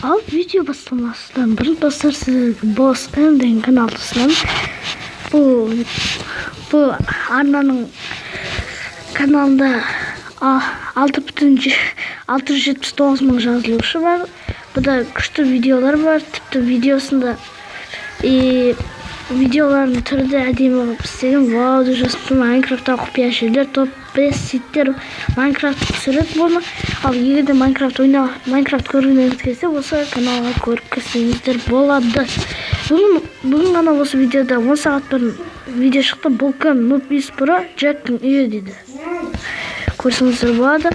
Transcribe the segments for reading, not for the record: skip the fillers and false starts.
Ал видео бастамастан бұрын, достар, сіздерге Босс М деген каналды ұсынамын. Бұл арнаның каналында 6,679 мың жазылушы бар. Бұда күшті видеолар бар, тіпті видеосында и видеолардың түрі де әдемі қылып істеген. Вау деп жазып тұр. Майнкрафттағы құпия жерлер, топ 5 сеттер, Майнкрафт түсіреді бұны. Ал егер де Майнкрафт ойна, Майнкрафт көргіңіз келсе, осы каналға көріп кірсеңіздер болады. Бүгін ғана осы видеода 10 сағат бұрын видео шықты. Бұл кім? Нуб Ис Про Джектің үйі дейді. Көрсеңіздер болады.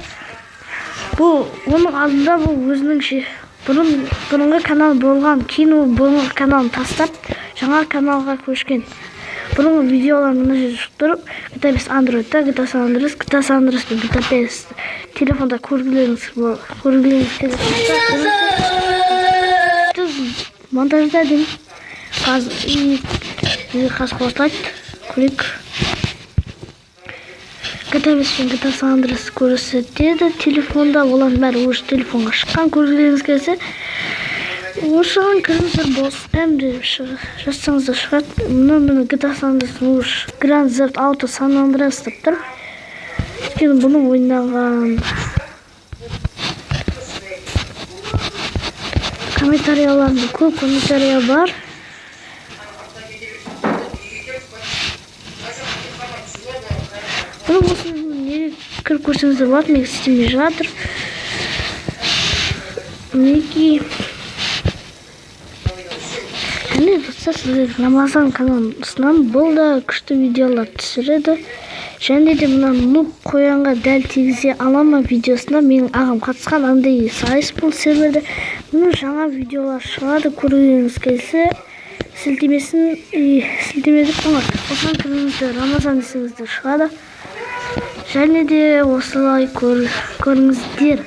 Бұл оның алдында, бұл өзінің ше бұрынғы канал болған, кейін ол бұрынғы каналын тастап, жаңа каналға көшкен. Бұрынғы видеолар мына жерде шығып тұр. GTA 5 Androidта, GTA San Andreas, GTA San Andreas пен GTA 5 телефонда көргілеріңіз келсе, монтажда деймін. Қазір и қазір қосылады, көрейік. GTA 5 пен GTA San Andreas көрсетеді телефонда, олардың бәрі уже телефонға шыққан. Көргілеріңіз келсе, осыған кіріңіздер, Босс М деп жазсаңыздар, шығады. Мына, міне, GTA San Andreas, уж Grand Theft Auto San Andreas деп тұр, өйткені бұны ойнаған. Комментарияларында көп комментария бар. Бұны осы неге кіріп көрсеңіздер болады, менің істемей жатыр. Мінекей. Және, достар, сіздерге Рамазан каналын ұсынамын. Бұл да күшті видеолар түсіреді. Және де мына нуб қоянға дәл тигізе ала ма видеосына менің ағам қатысқан, андай сайыс бұл серверде. Міне, жаңа видеолар шығады, көргіңіз келсе, сілтемесін и сілтеме деп қой, осыған кіріңіздер, Рамазан десеңіздер, шығады. Және де осылай көріңіздер.